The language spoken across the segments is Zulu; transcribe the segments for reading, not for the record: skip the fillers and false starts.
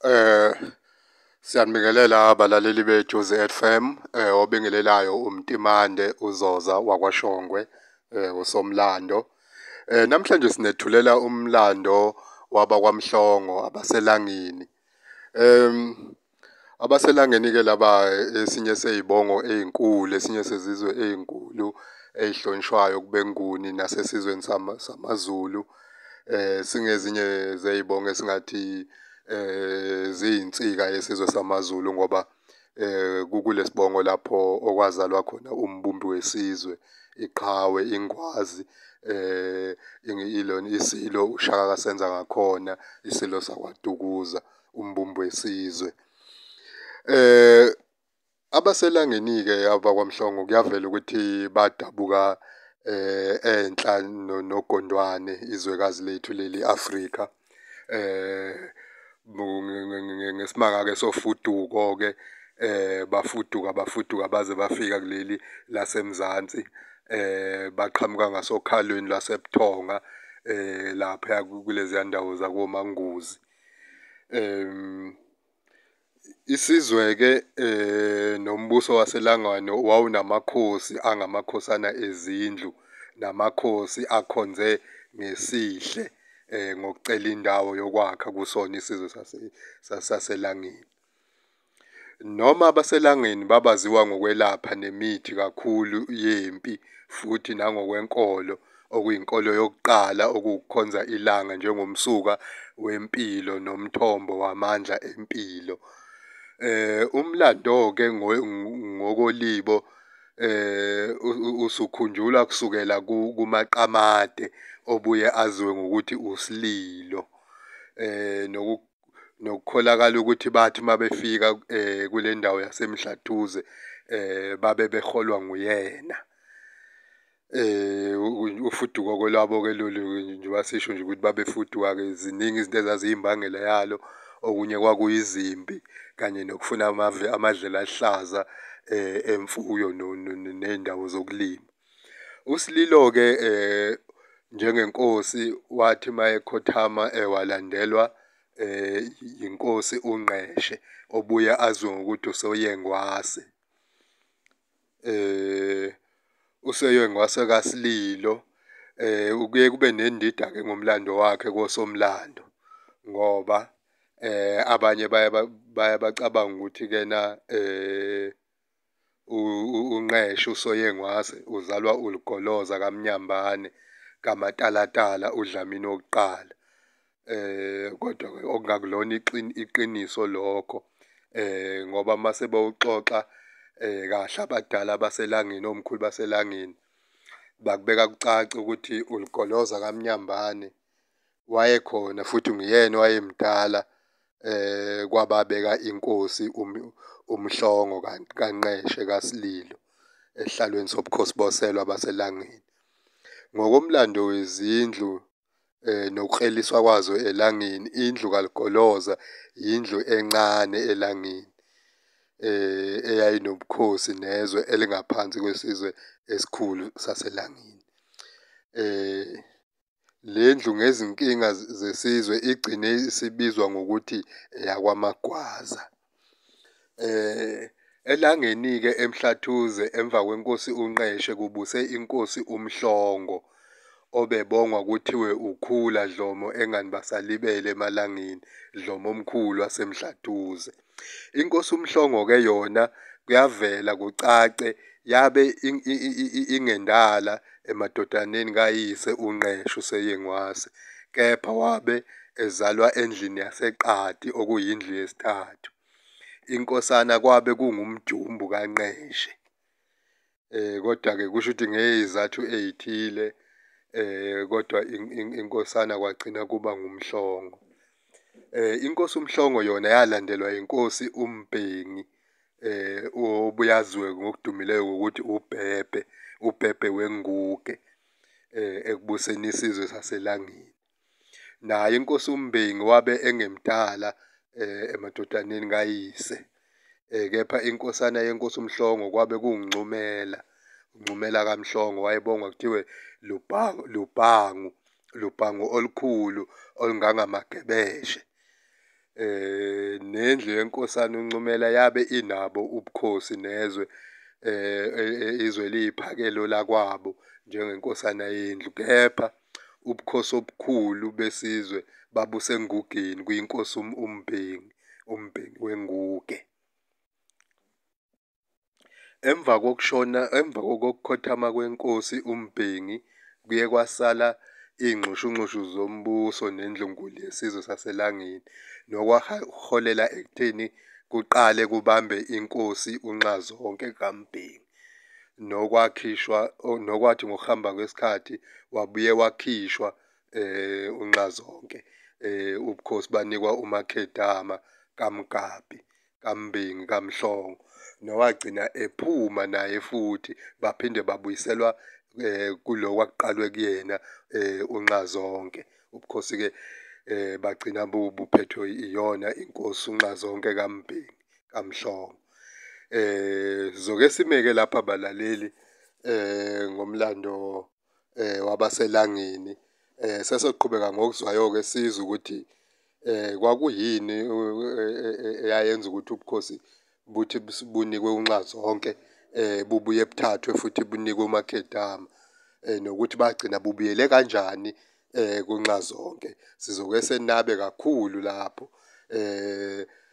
Eh Siyanibingelela abalaleli beJozi FM, obingelelayo uMtimande uZoza wakwaShongwe, usomlando. Namhlanje sinethulela umlando wabakwaMhlongo abaselangeni. Abaselangeni-ke laba esinye sey'bongo ey'nkulu, esinye sezizwe ey'nkulu ey'hlonishwayo kubeNguni nasesizweni samaZulu. Singezinye zey'bongo esingathi ziyinsika yesizwe samaZulu ngoba kukulesibongo lapho okwazalwa khona umbumbi wesizwe, iqhawe, ingwazi ilona iSilo uShaka kaSenzangakhona, iSilo sakwaDukuza, umbumbi wesizwe. AbaseLangeni-ke abakwaMhlongo kuyavela ukuthi badabuka enhla noGondwane, izwekazi lethu leli i-Afrika. Ngesimanga-ke sofuduko-ke bafuduka bafuduka baze bafika kuleli laseMzansi. Baqhamuka ngasokhalweni lwasebuThonga laphaya kuleziya ndawo zakoManguzi. Isizwe-ke nombuso waseLangani wawunamakhosi angamakhosana ezindlu, namakhosi akhonze ngesihle ngokucela indawo yokwakha kusona isizwe saseLangeni. Noma abaseLangeni babaziwa ngokwelapha nemithi kakhulu yempi futhi nangokwenkolo, okuyinkolo yokuqala okuwukukhonza ilanga njengomsuka wempilo nomthombo wamandla empilo. Umlando-ke ngokolibo usukhunjulwa kusukela kuMaqamade obuye aziwe ngokuthi uSililo. Nokukholakala ukuthi bathi uma befika kule ndawo yaseMhlathuze babe beholwa nguyena. Ufuduko lwabo-ke lolu njengoba sisho nje ukuthi babefuduka-ke ziningi izinto ezaziyimbangela yalo. Okunye kwakuyizimpi kanye nokufuna amadlelo aluhlaza emfuyo ney'ndawo zokulima. USililo-ke njengenkosi wathi uma ekhothama walandelwa inkosi uNgqeshe obuye aziwe ngokuthi uSoyengwase. USoyengwase kaSililo kuye kube nendida-ke ngomlando wakhe kosomlando ngoba abanye baye bacabanga ukuthi-ke na uNqeshe uSoyengwase uzalwa uLigoloza kaMnyambane kaMatalatala uDlamini wokuqala. Kodwa-ke okungakulona iqiniso lokho ngoba mase bewuxoxa kahle abadala baseLangeni, omkhulu baseLangeni bakubeka kucace ukuthi uLigoloza kaMnyambane wayekhona futhi nguyena owayemdala kwababeka inkosi uMhlongo kaNqeshe kaSililo esihlalweni sobukhosi boselwa baseLangeni. Ngokomlando wezindlu nokukleliswa kwazo eLangeni, indlu kaLigoloza indlu encane eLangeni eyayinobukhosi nezwe elingaphansi kwesizwe esikhulu saseLangeni. Le ndlu ngezinkinga zesizwe igcine isibizwa ngokuthi eyakwaMagwaza. Elangeni-ke eMhlathuze emva kwenkosi uNqeshe kubuse inkosi uMhlongo obebongwa kuthiwe ukhula Dlomo engani basalibele emalangeni, Dlomo omkhulu waseMhlathuze. Inkosi uMhlongo-ke yona kuyavela kucace yabe ingendala emadodaneni kayise uNqeshe uSeyengwase, kepha wabe ezalwa endlini yaseQadi okuyindlu yesithathu. Inkosana kwabe kunguMjumbu kaNqeshe. Kodwa-ke kusho ukuthi ngey'zathu ey'thile kodwa inkosana kwagcina kuba nguMhlongo. Inkosi uMhlongo yona yalandelwa inkosi uMbhengi obuye aziwe ngokudumileyo ngokuthi uBhebhe, uBhebhe wenguge ekubuseni isizwe saseLangeni. Naye inkosi uMbhengi wabe engemdala emadodaneni kayise, kepha inkosana yenkosi uMhlongo kwabe kuwuNcumela, uNcumela kaMhlongo wayebongwa kuthiwe Lubhangu, Lubhangu, Lubhangu olukhulu olungangamagebeshe. Nendlu yenkosana uNcumela yabe inabo ubukhosi nezwe izwe liyiphakelo lakwabo njengenkosana yendlu. Kepha ubukhosi obukhulu besizwe babusengugeni kwinkosi uMbhengi, uMbhengi wenguge. Emva kokushona, emva kokukhothama kwenkosi uMbhengi, kuye kwasala iy'nxushunxushu zombuso nendlunkulu yesizwe saseLangeni, nokwaholela ekutheni kuqale kubambe inkosi uNxazonke kaMbhengi, nokwakhishwa, nokwathi ngokuhamba kwesikhathi wabuye wakhishwa uNxazonke ubukhosi banikwa uMakhedama kaMgabhi kaMbhengi kaMhlongo, nowagcina ephuma naye futhi baphinde babuyiselwa kulo kwakuqalwe kuyena uNxazonke. Ubukhosi-ke bagcina buphethwe iyona inkosi uNxazonke kaMbhengi kaMhlongo. Sizoke sime-ke lapha balaleli ngomlando wabaseLangeni. Sesoqhubeka ngokuzwayo-ke sizwe ukuthi kwakuyini eyayenza ukuthi ubukhosi buthi bunikwe uNxazonke bubuye buthathwe futhi bunikwe uMakhedama nokuthi bagcina bubuyele kanjani kuNxazonke. Sizoke senabe kakhulu lapho.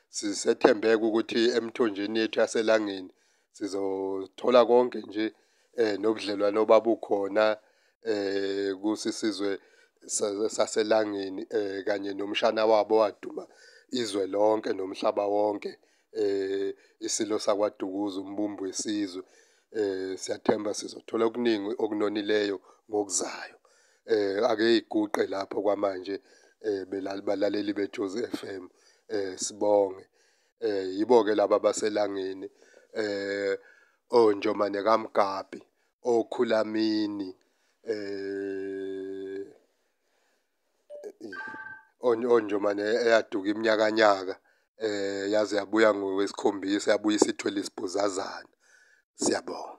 Sisethembe-ke ukuthi emthonjeni yethu yaseLangeni sizothola konke nje nobudlelwano obabukhona kuso isizwe saseLangeni kanye nomshana wabo owaduma izwe lonke nomhlaba wonke, iSilo sakwaDukuza, umbumbi wesizwe. Siyathemba sizothola okuningi okunonileyo ngokuzayo. Ake yiguqe lapho kwamanje balaleli beJozi FM, sibonge. Yibo-ke laba abaseLangeni oNjomane kaMgabhi, oKhulamini, oNjomane eyaduka iminyakanyaka yaze yabuya ngowesikhombisa, yabuya isithwele isibhuzazana. Siyabonga.